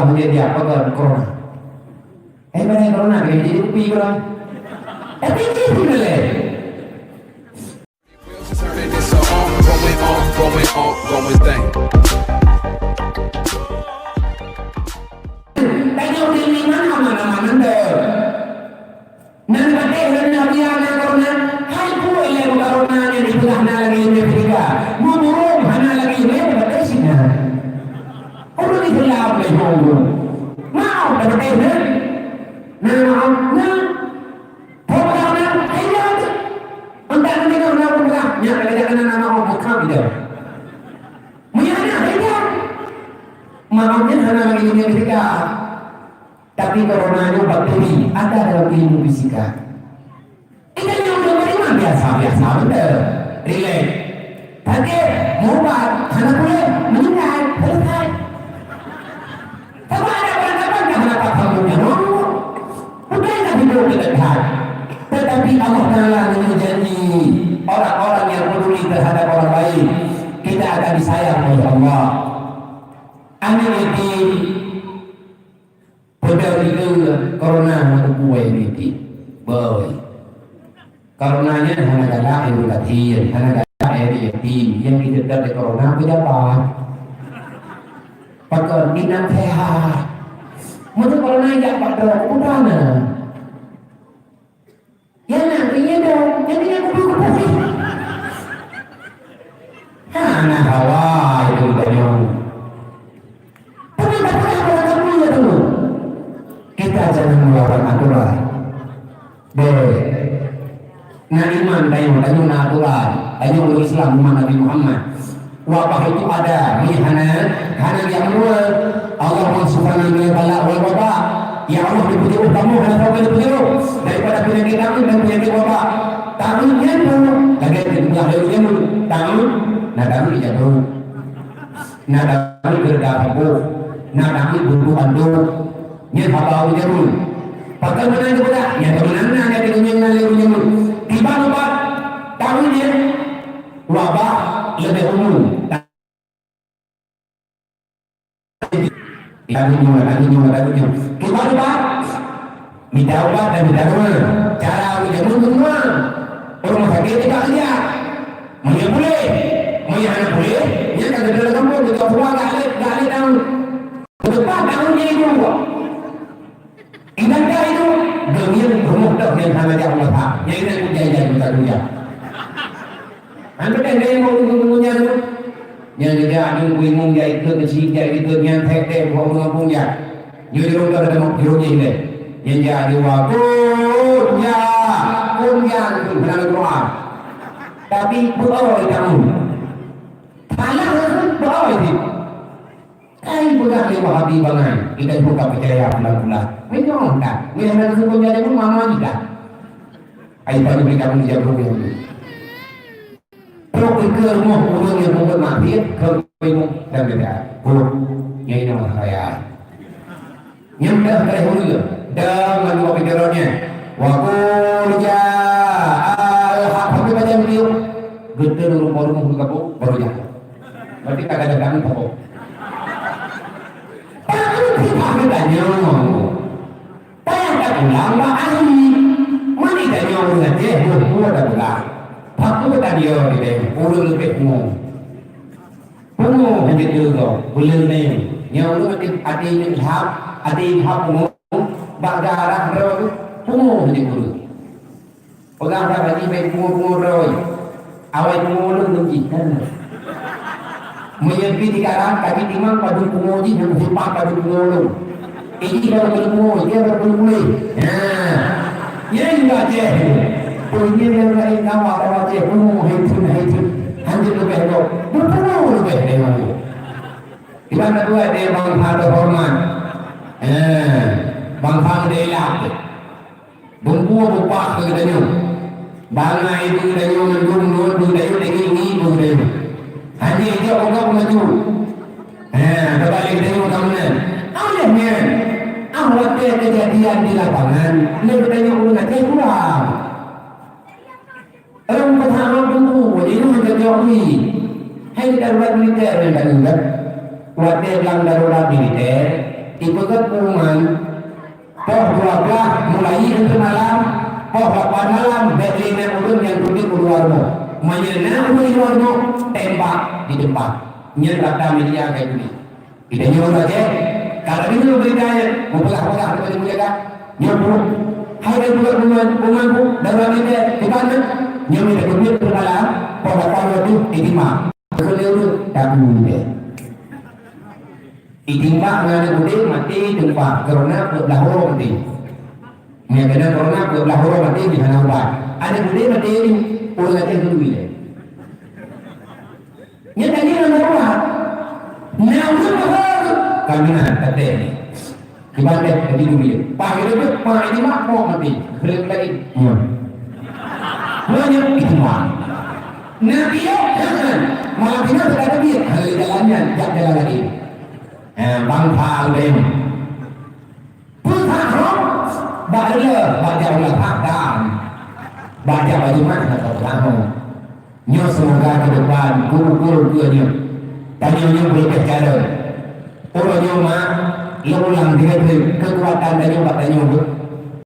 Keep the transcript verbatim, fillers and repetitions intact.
Hana jadi apa kan corona. Eh, mana corona? Dia jadi upi corona. Tapi itu boleh. Going on, going on, going thing. Tanyoe di mana mana mandor. Nan patéh lôn na biya na corona, hai buet lé corona nyan dipeugah na lagèe Amerika. Meururông hana lagèe lé patéh Cina. Ureueng Islam lé ureueng. Mau dah patéh na? Na mau na? Peugah na, hai ya. Entah nanti kau nak peugah, nyan lagèe na nama Allah bukan dia. Meunyo na, hai ya. Maaf nyan hana lagèe Amerika. Tapi corona nyoe bakteri, ada dalam ilmu fisika. Kita nyoe udah beriman biasa-biasa betul. Relax. Sakit, meuubat, hana puléh, meninggal, selesai. Coba ada orang kata, "Kenapa kamu nyoe?" Bukan hidup dekat. Tetapi Allah Taala menjanji orang-orang yang peduli terhadap orang lain, kita akan disayang oleh Allah. Anak yatim, Peudong itu corona meuteupue niti. Boy. Corona nyan hana galak ibu yatim, hana galak ibu yatim. Yang didekat di corona pejabat. Pakon ingat sehat. Mungkin corona jak pak drop, bukan na. Nyang na keu nyan dong, nyang keu nyan kubu-kubu. Hana hawa itu tanyoe. Tapi tak payah beragama ya dulu. Kita jangan melawan aturan. Deh. Na iman tanyoe, tanyoe na aturan. Tanyoe ureueng Islam umat Nabi Muhammad. Wabah itu ada, meunyo hana, hana geujak meunua. Allahumma ansur lana minal bala wal waba. Ya Allah, dipeujeuet kamoe hana saboh dipeujeuet daripada peunyakét taun dan peunyakét wabah. Taun nyan pun lagèe teupeugah lé ulama, taun na taun di jaroe, na taun di reda saboh, na taun di bulu andoe. Nyan haba ulama. Pakon meunan teupeugah, nyan keumeunangan nyang teukeunyeung na lé ulama. Tiba ubat taun nyan wabah leubeh umum. Lalu nyoe, lalu nyoe, lalu nyoe. Kiban ubat. Mita ubat dan mita doa. Cara mita doa. Rumah sakit tidak kerja. Meunyo puléh. Meunyo hana puléh, nyan ka geudeh lam kampung, geujok keuluwa gak lé, gak lé taun. Lepas taun jadi dua. Inan ka itu, geungieng rumoh tok nyang hana jak Allah. Nyang ingat ku jai-jai buta dunia. Hana deh, deh, mau tunggu-tunggu nyan tu. Nyang geujak adu kuimun jak ikut, si jak ikut, nyang thek deh, buat ureueng kampung jak. Nyoe di rumah ada mau jurung deh. Nyang jak adu wakun ya, kun ya, itu benar Quran. Tapi, beoi kamu. Salah, beoi sih. Kai peugah lé Wahabi bangai, kita juga percaya bulan-bulan. Meunyoe kan, meunyoe hana geuseumeubeuet jaroe mama jih dah. Ai panyang bri kamoe jaroe nyoe. Trok ikeue rumoh ureueng nyang peubuet maksiet, keu rumoh dan beda. Guru, nyang inong raya. Nyang dah keu ureueng, dan mandua pikiran nyan. Wa qul ja'al haq, sampai macam tu. Geuteu rumoh-rumoh geukabu, baru jaroe. Berarti tak ada kami pokok. Takut kita kita nyoe. Payah tapulang bak ahli. Mani tanyoe ureueng Aceh, buet-buet tapulang. Pakon tadi yo di deh, ureueng leubeh pungo. Pungo hana teuga, buleuen neng. Nyoe ureueng ati, ati ilham, ati ilham pungo, bak darah droe, pungo hana teuga. Peugah bak lagi bèk pungo-pungo droe. Awai pungo ulôn lôn jih, kan? Meunyoe pih dikarang, tapi timang padum pungo jih, nyang simpah padum pungo ulôn. Ini baru pungo, dia baru pungo. Nah, nyan juga Aceh. Punyo nyang laén kawa, kawa Aceh, pungo, hai thon, hai thon. Hanjeuet leubeh lom. Beupungo leubeh dari malu. Iban dua dia bangsa terhormat. Eh, bangsa meudeh ilak. Bungkôh bupah keu geutanyoe. Bangai keu geutanyoe mandum, ngon keu geutanyoe, teungieng-ngieng keu geutanyoe. Hana ijok u gob maju. Ha, keubalek geutanyoe ka meunan. Óh lheueh nyan, óh watèe keujadian di lapangan, lé geutanyoe ureueng Aceh kurang. Ureueng peusaha teungku, jadi nyoe cocok jih. Hai darurat militer nyang ka nyan. Watèe blang darurat militer, Ipeugét pengumuman, poh dua belas mulai nyan malam, poh lapan malam, bék lé na ureuëng nyang duduk u luwa rumoh. Meunyoe na ureuëng u luwa rumoh, tembak di teumpat. Nyan rata media ka tuli. Kita nyoe lagée, kalau deungoe berita nyan, meupeugah-peugah deungon jaga. Nyoe pun, hai ka buet buman, buman pun, dalam media, di mana? Nyoe minta keubiet kepala, pada tahun itu, diterima. Keuneuk tabu deh. Diterima ngon aneuk udeb maté teumpat, corona peuet blah uroe maté. Nyang keunan corona peuet blah uroe maté di hana ubat. Aneuk udeb maté di ureuëng Aceh keudui deh. Nyan tadi nama Allah. Nah, ureuëng mahal. Kami na tadi. Di pantai tadi dulu ya. Pah itu tu, pah ini mak mau mati. Belum tadi. Ya. Banyak itu mah. Nabi ya, jangan. Malah kita berkata dia, hal jalannya, jak jalan lagi. Eh, bangsa lain. Peue that hom? Bak reuloh, bak jak ulah that dan bak jak bak Jumat hana peue that hom. Nyoe seumoga keu depan guru-guru keu nyoe. Tanyoe nyoe beureukat cara. Uroe nyoe mak, lôn ulang direk keukuatan tanyoe bak tanyoe